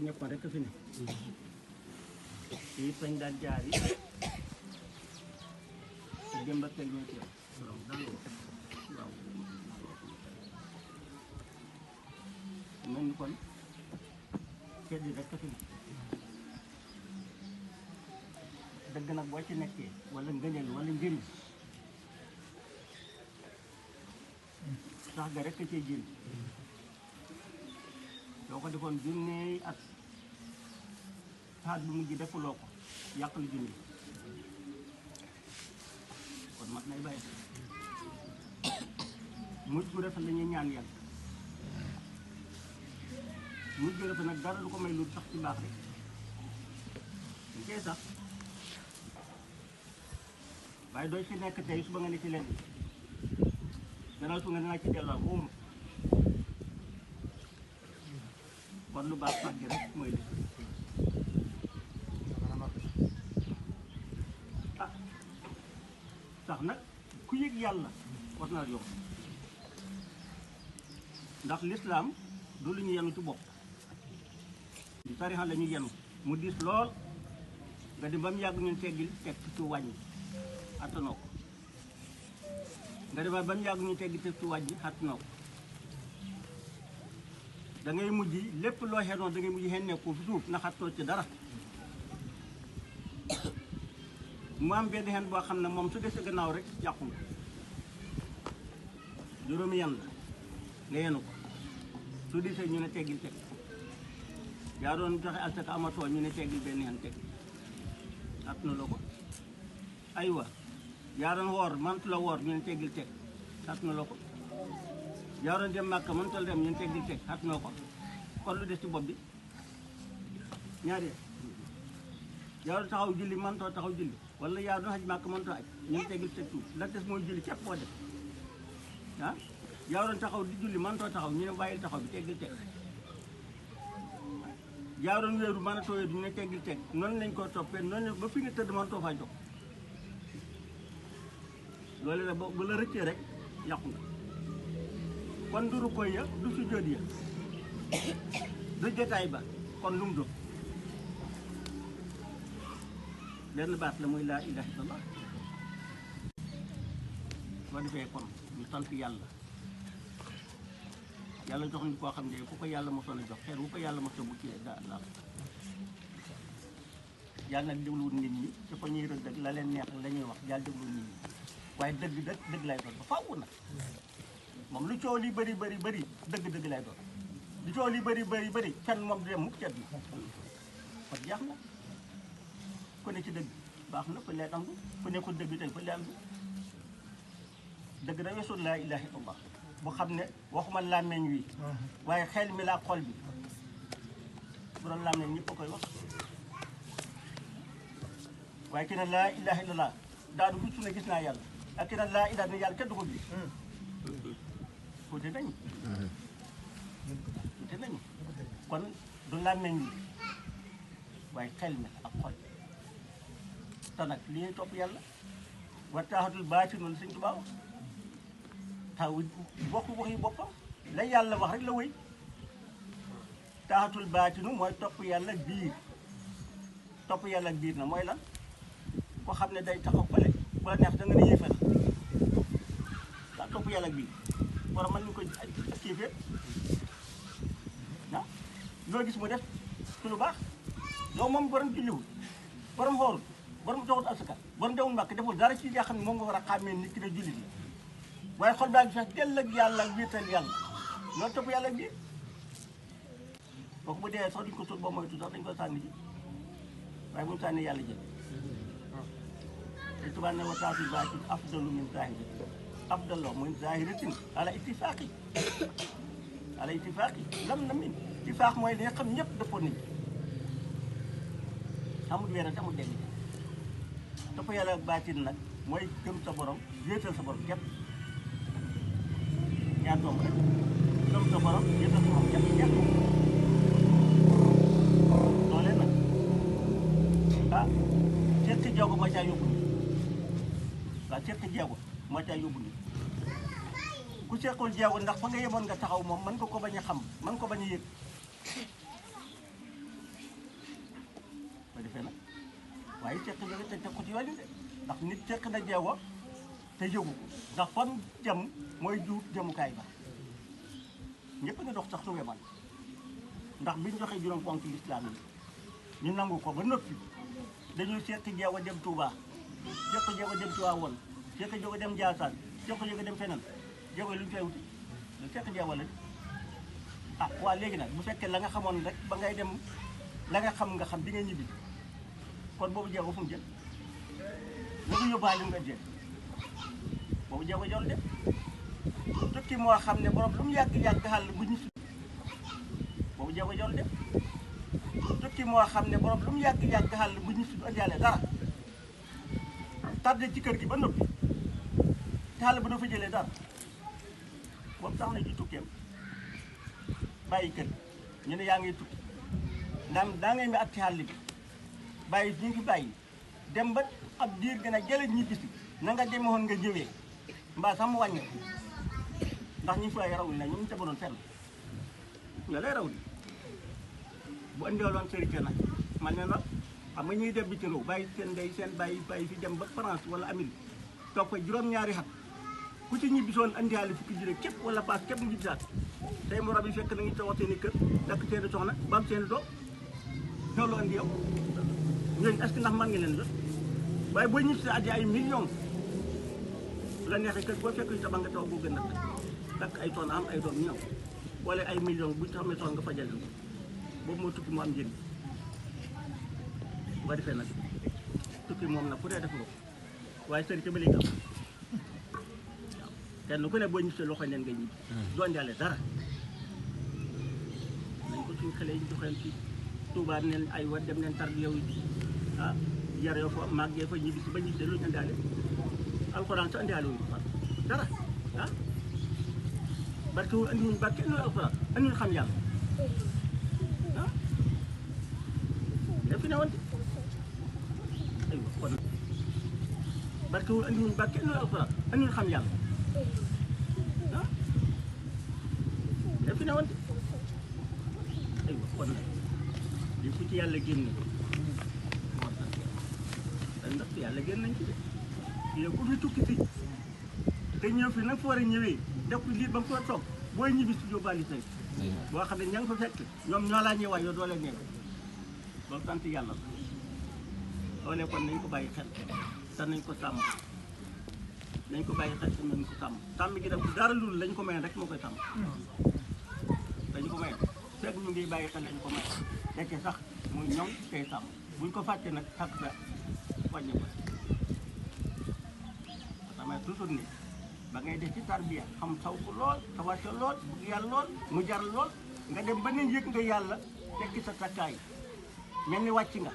ñëpp rek fi ne yi fañ daan jaar yi te démb ak tey ñoo ci waaw waaw mel ni kon kedd yi rek fi ne dëgg nag boo ci nekkee wala ngëneel wala njëriñ sax ga rek cee jël soo ko defoon junne at saat bu mujj defuloo ko yàq lu junne kon mat nay bàyyi mujj bu rafet la ñuy ñaan yàlla mujj bu rafet nag dara lu ko may lu sax ci baax rek dañ koy sax waaye doo ci nekk tey suba nga ne ci lenn gannaaw su nga dinaa ci delluwaat wóomu kon lu baax fàgg rek mooy li ah sax nag ku yëg yàlla war naa yomb ndax lislaam du lu ñu yenu ci bopp tarixa la ñu yenu mu diis lool nga dem ba mu yàgg ñun teggil teg ci wàññi attanoo ko nga dem ba mu yàgg ñu teggi teg ci wàññi attanoo ko da ngay mujj lépp loo xenoon da ngay mujj xen nekku fi suuf na xattoo ci dara mu am benn xen boo xam ne moom su desee gannaaw rek yàqu nga juróomi yan la nga yenu ko su desee ñu ne teggil teg yaa doon joxe asaka amatoo ñu ne teggil benn xen teg at na la ko aywa yaa doon woor mantu la woor ñu ne teggil teg at na la ko yaa doon dem Màkka mënutal dem ñu ne teggil teg at na ko kon lu des ci bopp bi ñaari yaa doon taxaw julli mëntoo taxaw julli wala yaa doon xaj Màkka mëntoo aj ñu ne teggil teg tuuti la des mooy julli képp koo def ah yaa doon taxaw di julli mëntoo taxaw ñu ne bàyyil taxaw bi teggil teg yaa doon wéeru mënatoo wéeru ñu ne teggil teg noonu lañ koo toppee noonu ba fi nga tëdd mëntoo faa jóg loolu la bu la rëccee rek yàqu nga kon du rukkoo ya du sujjóot ya du jotaay ba kon lu mu doon benn baat la muy laa ilaaha illallah soo defee kon ñu sant yàlla yàlla jox ñu koo xam ne ku ko yàlla mosoon a jox xeer bu ko yàlla mosoon bu ci daa la yàlla nag dégluwul nit ñi ci fa ñuy rëdd ak la leen neex la ñuy wax yàlla dégluwul nit ñi waaye dëgg lay doon ba faaw nag moom lu coow li bëri dëgg lay doon lu coow li bëri fenn moom du dem mukk cet na kon jeex na ku ne ci dëgg baax na fa lee andu ku ne ko dëgg tey fa lee andu dëgg da weesul laa ilaaha illallah bu xam ne waxuma làmmeñ wi waaye xel mi laa xol bi bu doon làmmeñ ñëpp a koy wax waaye ki ne laa ilaaha illallah daanu gis ne gis naa yàlla ak ki ne laa ilaaha ne yàlla kenn du ko gis tuuti nañu kon du làmmeñ wi waaye xel mi ak xol te nag li ñuy topp yàlla wa taaxatul baatinu la Sëñ Tuubaa wax taw bokk wax yi boppam la yàlla wax rek la wéy taaxatul baatinu mooy topp yàlla ak biir na mooy lan ko xam ne day taxaw fële bu la neex da nga ne yéefal daa topp yàlla ak biir war a mën ñu ko kiifee ah loo gis mu def ci lu baax yow moom borom julliwul borom xoorul borom joxut asaka borom demul Mbàkke deful dara ci nga xam ne moom nga war a xàmmee nit ki ne jullit la waaye xol baa ngi fees dell ak yàlla ak wéetal yàlla loolu topp yàlla ak biir kooku bu dee sax duñ ko suul ba moytu sax dañ ko sànni ji waaye bu ñu sànni yàlla jël te tubaab ne wa taatul baatin afdalu min zahiri afdalu min zahiratin ala ittifaqi lam na min ittifaq mooy li nga xam ñëpp dëppoo nañ amul weerante amul dégg topp yàlla ak baatin nag mooy gëm sa borom wéetal sa borom képp ñaar doom rek gëm sa borom wéetal sa borom képp loolee nag ah seqi jeego moo caa yóbbu ni waaw seqi jeego moo caa yóbbu ni ku sequl jeego ndax fa nga yemoon nga taxaw moom mën nga ko bañ a xam mën ko bañ a yëg waaye seq jóge te teg ko ci yoon de ndax nit seq na jeego te yëgu ndax fan jëm mooy juut jëmukaay ba ñëpp nga dox sax suwe man ndax biñ joxee juróom ponk ci lislaam yi ñu nangu ko ba noppi dañuy seq jeego dem Touba seq jeego dem Tiwaawan seq jeego dem Njaasaan seq jeego dem feneen jeego yi lu ñu fay wuti lu seq jeego la ah waa léegi nag bu fekkee la nga xamoon rek ba ngay dem la nga xam di nga ñibbi kon boobu jeego fu mu jël lu ko yóbbaale nga jël boobu jeego jol dem tukki moo xam ne borom lu mu yàgg-yàgg xàll bu ñu fi boobu jeego jol dem tukki moo xam ne borom lu mu yàgg-yàgg xàll bu ñu fi du andiwaale dara tardé ci kër gi ba noppi te xàll ba doo fa jëlee dara boobu tax na ci tukkeem bàyyi kër ñu ne yaa ngi tukki ndax daa ngay mi at ci xàll bi bàyyi ñu ngi bàyyi dem ba ab diir gën a jële ñi bisi na nga demewoon nga ñëwee mbaa sax mu wàññi ndax ñi fay rawul na ñu tegoon fenn nga lay raw di bu andiwaloon sérité nag man ne nag xam nga ñuy dem bi ci réew bàyyi seen ndey seen bàyyi fi dem ba France wala Amérique toog fa juróom-ñaari at ku ci ñibbisoon andiwaale fukki jure képp wala paas képp mu ñibbisaat tey mu rab yi fekk nañu taxaw seen i kër dakk seen i soxna ba am seen i doom loolu andi yow ñooñu est-ce que ndax mën nga leen jot waaye boo ñibbisi addi ay millions la neexee kër boo fekk yu tabax nga taw boo gën a dakk ay soxna am ay doom ñëw wala ay millions buñ tax soxna nga fajal leen boobu moo tukki mu am njëriñ bu ko defee nag tukki moom nag ku dee def nga ko waaye sëriñ ba léegi am waaw kenn ku ne boo ñibbisee loxo neen nga ñibbi doon jàlle dara nañ ko suñu xale yi joxeen ci Touba neen ay wa dem neen tar yow yi ah yaroo fa màggee fa ñibbisi ba ñibbisee lu ñu andaale alxuraan sa andaale wuñu fa dara ah barke wu andi wuñu barke andiwuñu alxuraan andiwuñu xam yàlla ah def fi ne woon aywa kon barke wu andi wuñu barke andiwuñu alxuraan andiwuñu xam yàlla ah def fi ne woon aywa kon li fu ci yàlla génne ndax yàlla génn nañ ci de yow ku fi tukki si te ñëw fi nag fa war a ñëwee def ko lii ba mu fa toog booy ñibbi si yóbbaale tey boo xam ne ña nga fa fekk ñoom ñoo laa ñëwaat yow doo leen ñëwee loolu sant yàlla la loolee kon nañ ko bàyyi xel te nañ ko sàmm nañ ko bàyyi xel te nañ ko sàmm sàmm gi def dara loolu lañ ko mayoon rek moo koy sàmm dañu ko mayoon fekk ñu ngi bàyyi xel lañ ko mayoon dekkee sax muy ñoŋ tey sàmm buñ ko fàtte nag xàq sa wàññi ko damay toujours ni ba ngay def ci tarbiya xam saw ko lool tawaate lool bëgg yàlla lool mu jar lool nga dem ba ne yëg nga yàlla tekki sa takkaay mel ni wàcc nga